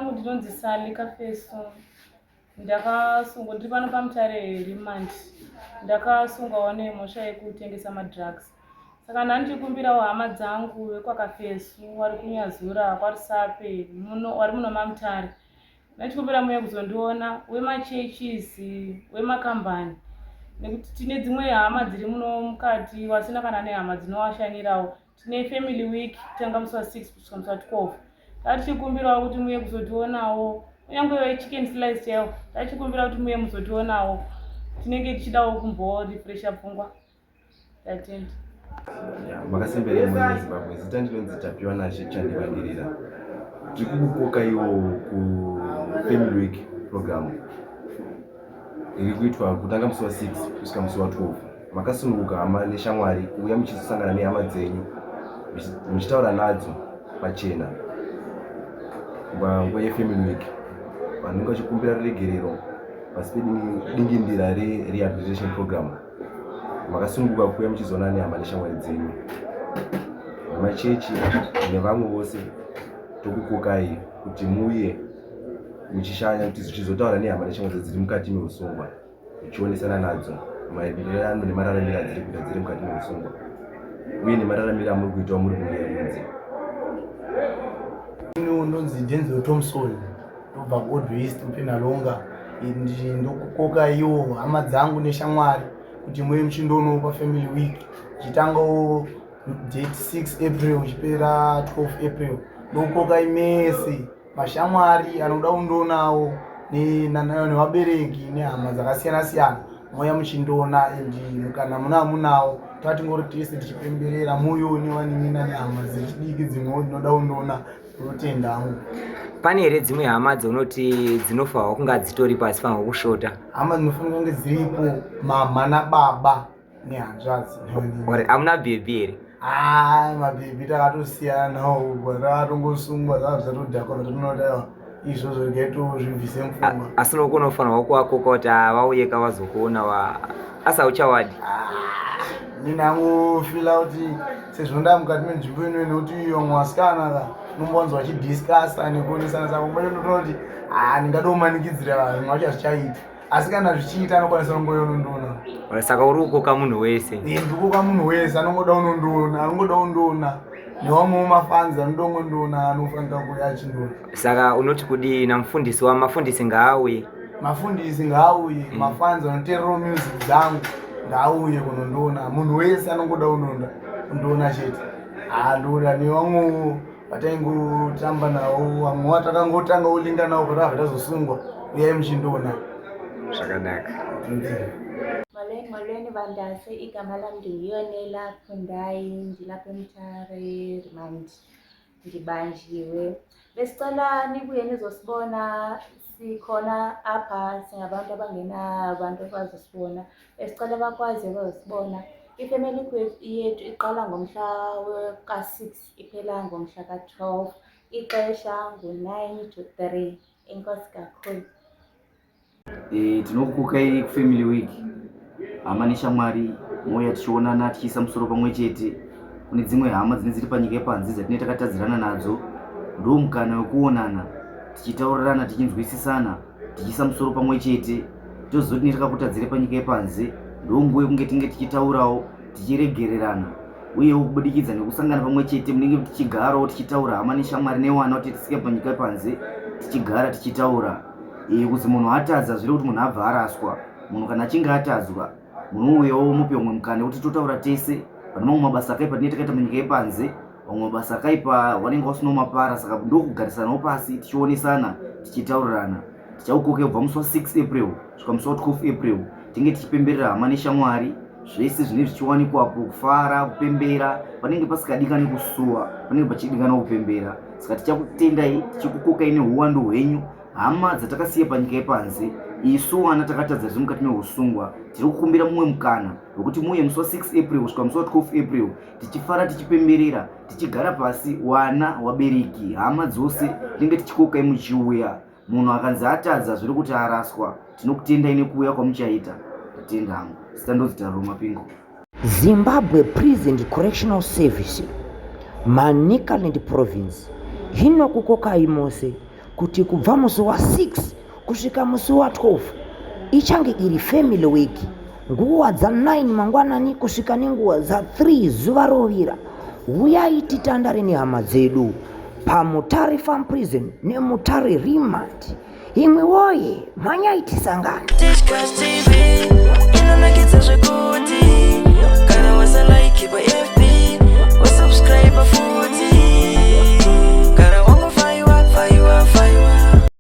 Zita rangu ndinonzi Sally Kafeso. Ndakasungwa ndiri pano paMutare remand. Ndakasungwawo nemhosva yekutengesa madrugs. Saka ndandichikumbirawo hama dzangu vekwaKafesu wari kuNyazura kwaRusape muno wari muno maMutare. Ndachikumbira muye kuzondiona wemachurches wemakambani nekuti tine dzimwe hama dziri muno mukati wasina kana nehama dzinovashanyirawo. Tine family week kutanga musi wa 6 kusvika musi wa 12. Tatichikumbirawo kuti muye kuzotionawo kunyange vechicken slice chaiwo tachikumbira kuti muye muzotionawo tinenge tichidawo kumborefresha pfungwa. Tatenda. Makasembere mhuri yeZimbabwe, zita ndinonzi Tapiwa Nashe Chandivangirira. Tiri kukukoka iwo kuFamily Week program iri kuitwa kutanga musi wa6 kusvika musi wa12. Makasununguka hama neshamwari kuuya muchizosangana nehama dzenyu muchitaura nadzo pachena nguva yefamily week. Vanenge vachikumbira ruregerero pasi pedingindira rerehabilitation program. Makasununguka kuuya muchizoona nehama neshamwari dzenyu, vemachechi nevamwe vose. Tokukokai kuti muuye muchishanya kuti tichizotaura nehama neshamwari dziri mukati meusungwa, muchionesana nadzo maenderano nemararamiro adziri kuita dziri mukati meusungwa uye nemararamiro amuri kuitawo muri kunze. Ndinonzi Denzel Thompson, ndobva kuOld West kuPenhalonga. Ndokukoka iwo hama dzangu neshamwari kuti muye muchindoonawo pafamily week ichitangawo date 6 April uchipera 12 April. Ndokukokai mese mashamwari anoda kundoonawo nevabereki nehama dzakasiyana siyana, mouya muchindoona and mukana muna munawo tatingori tese tichipemberera muyo nevanin'ina nehama dzechidiki dzimwewo dzinoda kundoona. Ndinotenda hangu. Pane here dzimwe hama dzaunoti dzinofanirwa kunga dzitoripo asi fanirwa kushota? Hama dzinofanirwa kunge dziripo mama nababa nehanzvadzi. Ore hamuna bhebhi here? Ah, mabhebhi takatosiyana nawo, takatongosungwa zvava zvatodhakwa zvatinoda izvozvo, regai tozvibvise mupfungwa. Asi unofanirwa kuvakoka kuti vauye ka vazokuona wa asi hauchawadi? Ndinangofila kuti sezvo ndaa mukati menzvimbo ino nekuti vamwe vasikana ka unombowanzwa vachidiscussa nekuonesana, saka kumba ndotoona kuti ha ndingada kumanikidzira vanhu vamwe vacho hazvichaiti, asi kana zvichiita anokwanisa kungoya unondiona. Saka uri kukoka munhu wese? Ndikukoka munhu wese anongoda unondiona, anongoda undiona, nevamwewo mafanzi anoda ungondiona anofanira kuuya achindiona. Saka unoti kudii namufundisi wa mafundisi ngaauye? Mafundisi ngaauye, mafanzi anoteererawo music dzangu ngaauye kunondiona, munhu wese anongoda unonda kundiona chete. Handoda nevamwewo vataingotamba navo, vamwe vatakangotanga kulinga navo patakabva tazosungwa, uyai muchindiona. Zvakanaka. Molweni, molweni bantase, igama lam ndinguYonela Phundai, ndilapha eMutare remand, ndibanjiwe. Besicela nibuye nizosibona, sikhona apha singabantu abangenabantu abazosibona. Besicela bakwazi bazosibona. Ifamily yethu iqala ngomhla ka-6 iphela ngomhla ka-12. Ixesha ngu-9 to 3. Enkosi kakhulu. Tinokukokai kufamily week, hama neshamwari, mouya tichionana tichiisa musoro pamwe chete. Kune dzimwe hama dzine dziri panyika yepanze dzatinenge takatadzirana nadzo, ndo mukana wekuonana tichitaurirana tichinzwisisana tichiisa musoro pamwe chete, tozoti netakakutadzire panyika yepanze, ndo nguva yekunge tinge tichitaurawo tichiregererana, uyewo kubudikidza nekusangana pamwe chete munenge tichigarawo tichitaura hama neshamwari newana kuti tisike panyika yepanze tichigara tichitaura. Kuti munhu atadza zviri kuti munhu abva araswa, munhu kana achinge atadzwa munouyawo mupe umwe mukana wekuti totaura tese. Pane mamwe mabasa akaipa tinenge takaita munyika yepanze, vamwe mabasa akaipa vanenge vasina mapara, saka ndokugarisanawo pasi tichionesana tichitaurirana. Tichaukoke kubva musi wa6 April kusvika musi wa12 April, tinge tichipemberera hama neshamwari, zvese zvinenge zvichiwanikwapo, kufara, kupembera. Panenge pasikadikani kusuwa, panenge pachidikana kupembera. Saka tichakutendai tichikukokai nehuwandu hwenyu, hama dzatakasiya panyika yepanze. Isu vana takatadza tiri mukati meusungwa, tiri kukumbira mumwe mukana wekuti muuye musi wa6 April kusvika musi wa12 April, tichifara tichipemberera tichigara pasi, wana wabereki hama dzose tinenge tichikokai muchiuya. Munhu akanzi atadza zviri kuti araswa. Tinokutendai nekuuya kwamuchaita. Ndatenda hangu. Zita ndonzi Tariro Mapingo. Zimbabwe Prison Correctional Service, Manicaland Province inokukokai mose. kuti kubva musi wa6 kusvika musi wa12 ichange iri family week nguva dza9 mangwanani kusvika nenguva dza3 zuva rovira. Huyai titandare nehama dzedu paMutare Farm Prison neMutare Remand. Imwi woye, mhanyai tisangane. Tichkach TV inonakidza zvekuti.